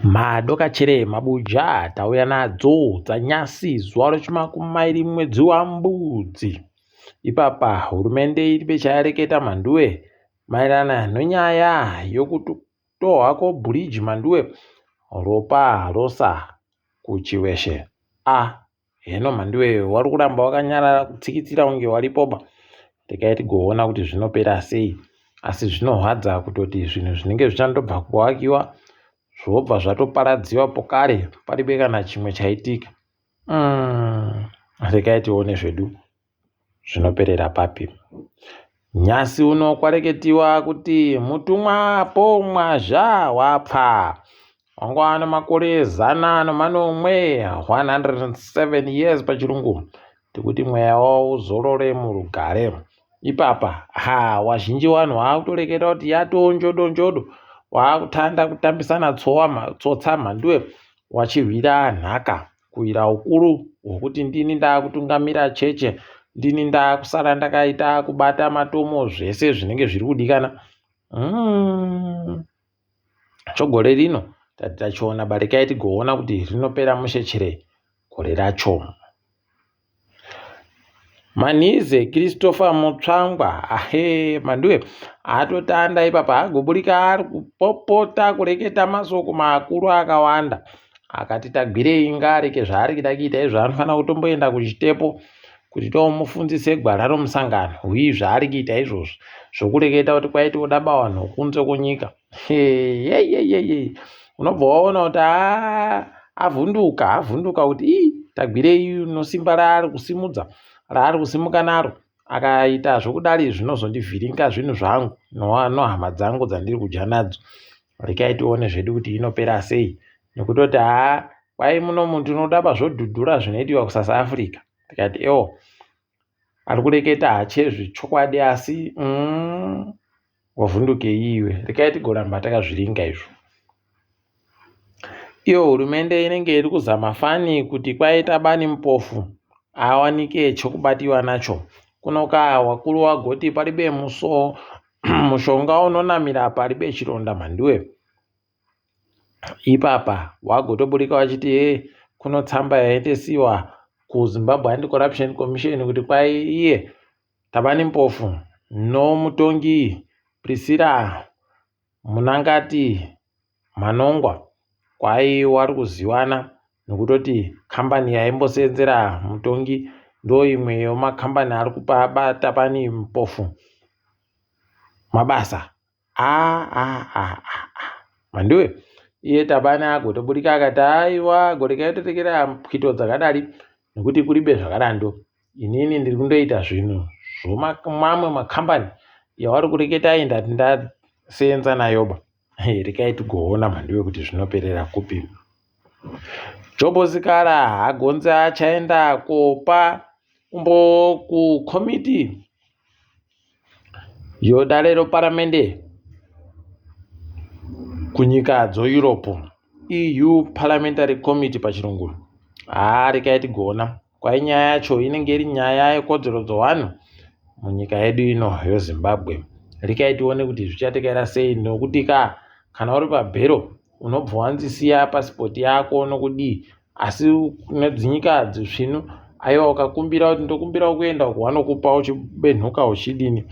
Madokachere mabuja tauya nadzo dzanyasi zuva rechimakumairi mwedzi waMbudzi. Ipapa hurumende iribe chayareketa mhanduwe maererano nenyaya yokutohwa kobhuriji mhanduwe ropa rosa kuChiweshe. A Heno mhanduwe wari kuramba wakanyarara kutsikitsira kunge waripoba. Regai tigoona kuti zvinopera sei. Asi zvinohwadza kutoti zvinhu zvinenge zvichandobva kuvakiwa zvobva zvatoparadziwa pokare paribe kana chimwe chaitika. Regai tione zvedu zvinoperera papi. Nyasi uno kwareketiwa kuti mutumwa Paul Mwazha wapfa. Wanga wane makore 107, 107 years pachirungu. Tikuti mweya wavo uzorore murugare. Ipapa, ha, wazhinji wanhu waakutoreketa kuti yatoo njodo njodo. Waakutanda kutambisana tsowa, tsotsa mhanduwe wachihwira nhaka. Kuhwira ukuru hwokuti ndini ndaakutungamira cheche, ndini ndaakusara ndakaita kubata matomo zvese zvinenge zviri kudikana. Chogore rino tati tachiona barikai tigoona kuti rinopera mushe chere gore racho. Manhize Christopher Mutsvangwa ahe Manduwe atotanda ipapa agoburika ari kupopota kureketa masoko makuru akawanda akati tagwirei ngaareke zvaari kuda kuita izvo anofanira kutomboenda kuchitepo kuti tomufundzise gwara romusangano hwii zvaari kuita izvozvo zvokureketa kuti kwaiti oda bawanhu kunze kwenyika heyeyeyeye unobva waona kuti haa avhunduka avhunduka kuti ii tagwirei nosimba raari kusimudza raari kusimuka naro akaita zvokudari zvinozondivhiringa zvinhu zvangu nohama dzangu dzandiri kudya nadzo rekai tione zvedu kuti inopera sei nekutoti haa kwai muno muntu unodaba zvodhudhura zvinoitiwa kusouth africa tikati ewo ari kureketa hachezvi chokwadi asi mm, wavhundukei iwe rekai tigoramba takazviringa izvo iyo hurumende inenge iri kuzama fani kuti kwaita bani mupofu awanike chokubatiwa nacho kunoka wakuru wagoti paribe muso mushonga unonamira paribe chironda mhanduwe ipapa wagotoburika wachiti he kuno tsamba yaendesiwa kuzimbabwe anti corruption commission kuti kwai iye Thabani Mpofu nomutongi Priscilla Munangati Manongwa kwai wari kuziwana nokutoti kambani yaimbosenzera mutongi ndoimwe yemakambani ari kupa baThabani Mpofu mabasa. Mhanduwe iye Tabani agotoburika akati aiwa gorekai totekera pwito dzakadari nekuti kuribe zvakadando inini ndiri kundoita zvinhu zvomamwe makambani yawari kureketa iyi ndati ndaseenza nayoba rekai tigoona mhanduwe kuti zvinoperera kupi Jobo Sikala hagonzi achaenda kopa umbowo kukomiti yodare reparamende kunyika dzoEurope EU Parliamentary Committee pachirungu. Haa rekai tigoona kwai nyaya yacho inenge iri nyaya yekodzero dzevanhu munyika yedu ino yeZimbabwe. Rekai tione kuti zvichatekaira sei nokuti ka kana uri pabhero unobva wanzi siya pasipoti yako nokudii asi kune dzinyika dzisvinu aiwa ukakumbira kuti ndokumbirawo kuenda uko vanokupa uchibenhuka uchidini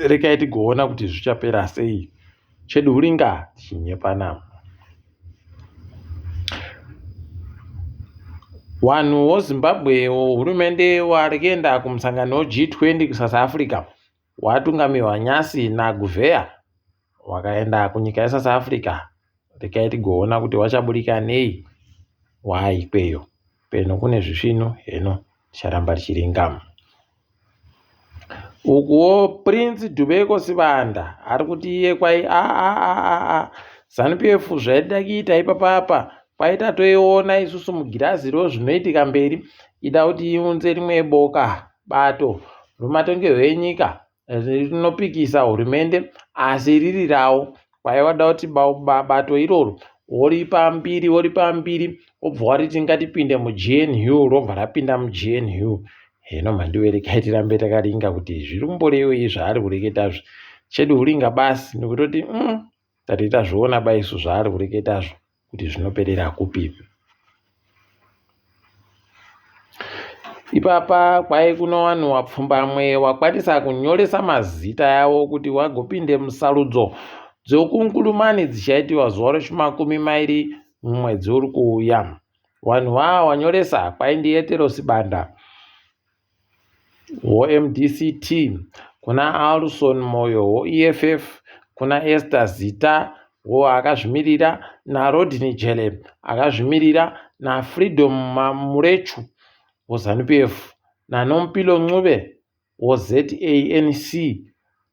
rekai tigoona kuti zvichapera sei chedu huringa tichinyepana Vanhu voZimbabwe hurumende vari kuenda kumusangano weG20 kuSouth Africa watungamirwa nyasi naGuvheya wakaenda kunyika yeSouth Africa rekai tigoona kuti wachaburika nei waaikweyo peno kune zvisvinu heno ticharamba tichiringa ukuwo Prince Dubeko Sibanda ari kuti iye kwai a Zanu PF zvaida kuita ipapapa kwaita toiona isusu mugirazi ro zvinoitika mberi ida kuti iunze rimwe boka bato romatongerwo enyika rinopikisa hurumende asi riri ravo kwaiva kuti bato iroro woripa mbiri woripa mbiri wobva wariti ngatipinde muGNU robva rapinda muGNU hino mandiwerekai tirambe takaringa kuti zviri kumborevei zvaari kureketazvo chedu huringa basi nekutoti mm, tati tazviona baisu zvaari kureketazvo. kuti zvinoperera kupi. Ipapa kwai kuno vanhu wapfumbamwe wakwanisa kunyoresa mazita yavo kuti wagopinde musarudzo dzokunkulumani dzichaitiwa zuva rechimakumi mairi mumwedzi uri kuuya. Vanhu vava wanyoresa kwai ndiEtero Sibanda woMDCT, kuna Alson Moyo woEFF, kuna Esther Zita woakazvimirira naRodney Jele akazvimirira naFreedom Murechu woZanu-PF naNompilo Ncube woZANC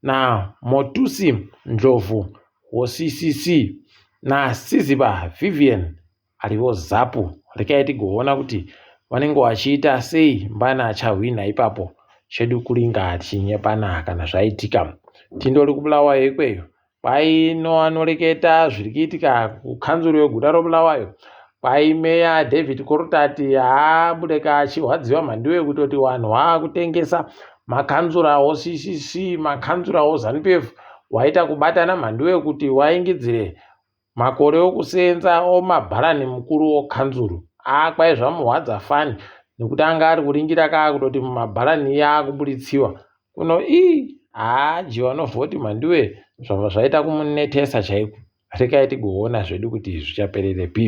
naMotusi Ndlovu woCCC naSiziba Vivian arivo Zapu rekai tigoona kuti vanenge vachiita sei mbana achahwina ipapo chedu kuringa tichinyepana kana zvaitika tindori kubulawayo ikweyo kwai noanoreketa zviri kuitika kukanzuru yeguta robulawayo kwai meya david korutati haabureka achihwadziwa mhandiwe kutoti vanhu vaakutengesa makanzurawo ccc makanzurawo zanupf waita kubatana mhandiwe kuti waingidzire Makore okuseenza omabharani mukuru wokanzuru aa kwai zvamuhwadza fani nekuti anga ari kuringira kaa kutoti mabharani iye akuburitsiwa kuno ii haa jiwa novhoti mhanduwe zvabva zvaita kumunetesa chaiko rekai tigoona zvedu kuti zvichapererepi.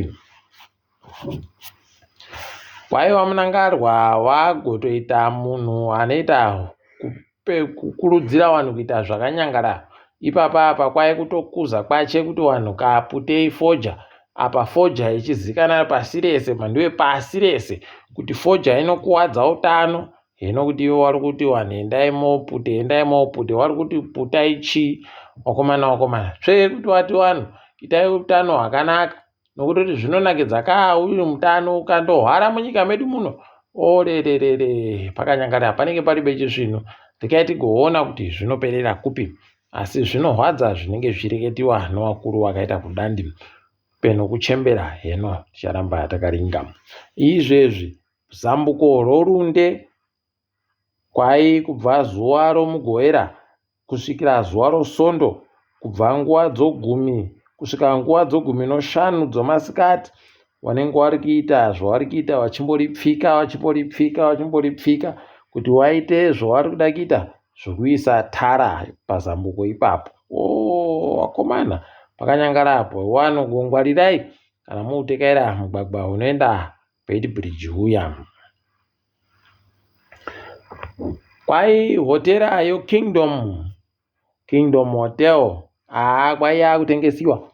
Kwai vaMnangarwa vagotoita munhu anoita kukurudzira vanhu kuita zvakanyangara ipapa apa kwai kutokuza kwache kuti vanhu kaputei foja apa foja ichizikanwa pasi rese mhanduwe pasi rese kuti foja inokuwadza utano hino kuti ivo vari kuti vanhu endai mopute endai mopute vari kuti putai chii wakomana wakomana tsvee kuti vati vanhu itai utano hwakanaka nokutoti zvinonakidza kaa uri mutano ukandohwara munyika medu muno orererere pakanyangara panenge pari bechisvinu rekai tigoona kuti zvinoperera kupi asi zvinohwadza zvinenge zvichireketiwa nevakuru vakaita kudandi peno kuchembera heno ticharamba takaringa izvezvi zambuko rorunde Kwai kubva zuva roMugovera kusvikira zuva roSondo, kubva nguva dzogumi kusvika nguva dzogumi noshanu dzomasikati, vanenge vari kuita zvavari kuita vachimboripfika vachimboripfika vachimboripfika kuti vaite zvavari kuda kuita zvokuisa tara pazambuko ipapo. Oo vakomana, pakanyangara apo vanogongwarirai kana muutekaira mugwagwa unoenda Beitbridge uya. Kwai hotera yoKingdom, Kingdom Hotel haa kwai yakutengesiwa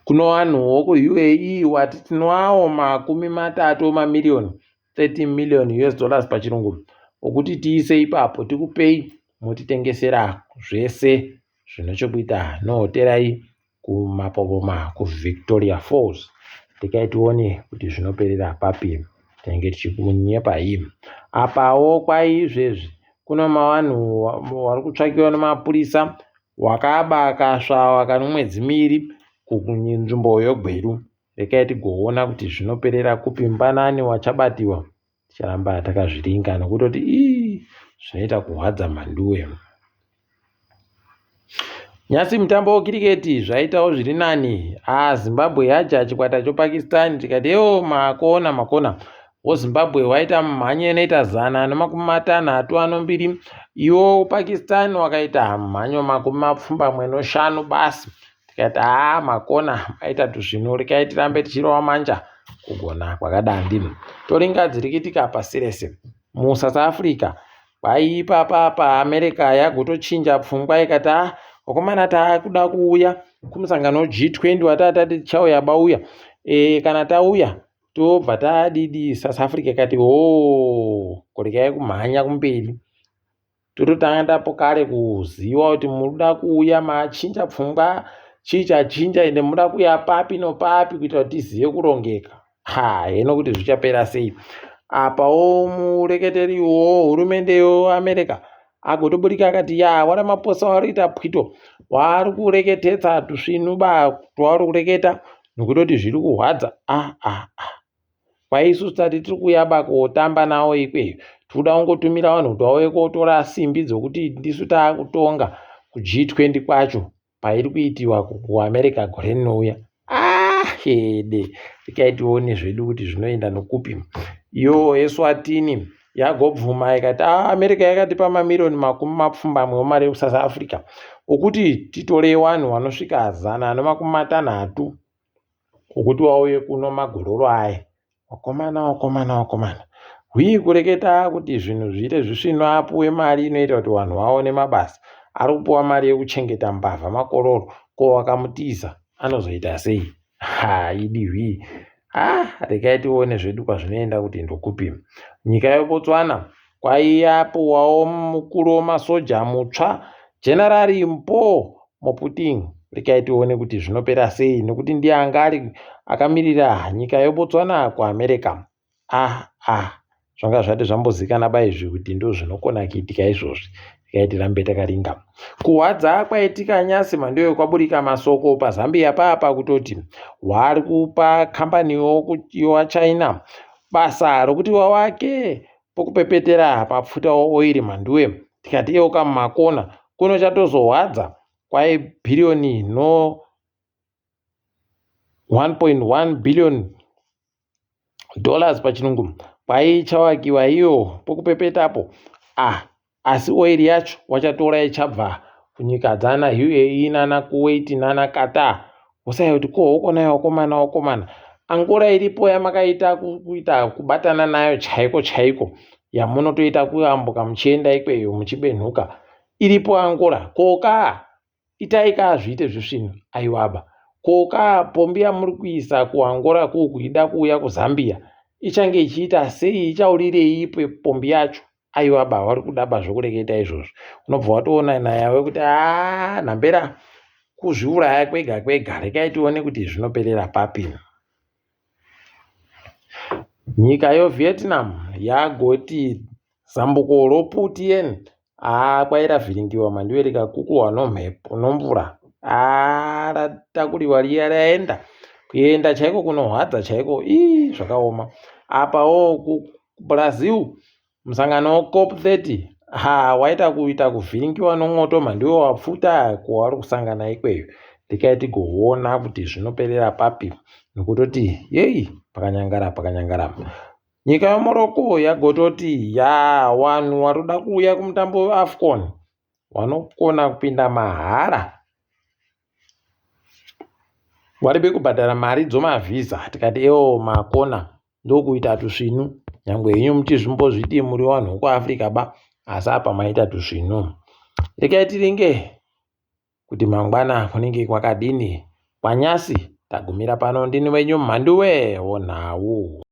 kuno vanhu vokuUAE wati tinoawo makumi matatu emamiriyoni 30 million US dollars pachirungu okuti tiise ipapo tikupei motitengesera zvese zvine chokuita nehotera iyi kumapopoma kuvictoria falls rekai tione kuti zvinoperera papi tinenge tichikunyepai apawo kwai izvezvi kuno mavanhu vari kutsvakiwa nemapurisa wakaba kasvava kane mwedzi miiri kunzvimbo yogweru rekai tigoona kuti zvinoperera kupi mbanani wachabatiwa ticharamba takazviringa nokutoti ii zvinoita kuhwadza mhanduwe Nhasi mutambo wekiriketi zvaitawo zviri nani. Ah, Zimbabwe yaja chikwata choPakistan tikati yeo makona makona. WoZimbabwe waita mhanyo inoita 162 anombiri. Iwo Pakistan wakaita mhanyo 75 basi. Tikati haa makona maita tuzvinu rekai tirambe tichirova manja kugona kwakadandi. Toringa dziri kuitika pasi rese. MuSouth Africa Kwai ipapa apa America yagotochinja pfungwa ikati ah vakomana taakuda kuuya kumusangano G20 watatati tichauya bauya e, kana tauya tobva tadidi South Africa ikati hoo korekai kumhanya kumberi tototanga tapo kare kuziva kuti munoda kuuya machinja pfungwa chii chachinja ende munoda kuuya papi nopapi kuitira kuti tizive kurongeka Ha, heno kuti zvichapera sei. Apawo mureketeri wo hurumende yoAmerica agotoburika akati ya waRamaphosa wari kuita pwito waari kureketetsa tusvinu ba twauri kureketa nokutoti zviri kuhwadza ah, ah, ah. Kwaisu tati tiri kuuya ba kotamba nawo ikweyo tikuda kungotumira vanhu kuti vauye kotora simbi dzokuti ndisu taakutonga kuG20 kwacho. pairi kuitiwa kuAmerica gore rinouya. Ah, hede rekai tione zvedu kuti zvinoenda nokupi. Iyo Eswatini yagobvuma ikati ah, America yakatipa mamiriyoni 80 emari yekuSouth Africa okuti titore vanhu vanosvika 160 okuti vauye kuno magororo aya. Vakomana, vakomana, vakomana. Hwii kureketa kuti zvinhu zviite zvisvinu apuwe mari inoita kuti vanhu vaone mabasa. Ari kupuwa mari yekuchengeta mbavha makororo. Ko vakamutiza anozoita sei? Ha, idi hwii. Ha, regai tione zvedu kwazvinoenda kuti ndokupi. Nyika yeBotswana kwaiyapuwawo mukuru wemasoja mutsva General Mpho Mophuting. Regai tione kuti zvinopera sei nekuti ndiye anga ari akamirira nyika yeBotswana kuAmerica. Ah ah zvanga zvati zvambozikana ba izvi kuti ndozvinokona kuitika izvozvi. Regai tirambe takaringa. Kuhwadza kwaitika nyasi mandiyo kwaburika masoko paZambia papa kutoti vari kupa kambani yowaChina basa rokuti wawake pokupepetera papfuta oiri mhanduwe tikati yeuka mumakona kuno chatozohwadza kwai bhiriyoni no 1.1 billion dollars pachirungu kwai ichavakiwa iyo pokupepetapo ah asi oiri yacho wachatora ichabva kunyika dzana UAE nana Kuwait nana Qatar usai kuti ko hokonai wakomana wakomana Angola iripo yamakaita kuita kubatana nayo chaiko chaiko yamunotoita kuyambuka muchienda ikweyo muchibenhuka iripo Angola koka itai ka zviite zvisvinu aiwaba koka pombi yamuri kuisa kuAngola kuku ida kuuya kuZambia ichange ichiita sei ichaurirei pombi yacho aiwa ba vari kudaba zvokureketa izvozvo unobva watoona nayawe kuti aa nhambera kuzviuraya kwega kwega rekai tione kuti zvinoperera papi nyika yoVietnam yagoti zambuko roPutien aa kwai ravhiringiwa mandiwe rikakukurwa nomhepo nomvura aa ratakuriwa riya raenda kuenda chaiko kunohwadza chaiko ii zvakaoma apawo kuBrazil musangano weCOP 30 ha waita kuita kuvhiringiwa nomwoto mhandiwe wapfuta kwavari kusangana ikweyo rekai tigoona kuti zvinoperera papi nokutoti yei pakanyangara pakanyangara nyika yeMorocco yagototi ya vanhu varoda kuuya kumutambo weAFCON vanokona kupinda mahara varibe kubhadhara mari dzomavhisa tikati ewo makona ndokuita tusvinu nyangwe henyu muchizvimbozviti muri vanhu vekuAfrica ba asi apa maita tusvinu rekai tiringe kuti mangwana kunenge kwakadini kwanyasi tagumira pano ndini wenyu mhanduwe wonhau.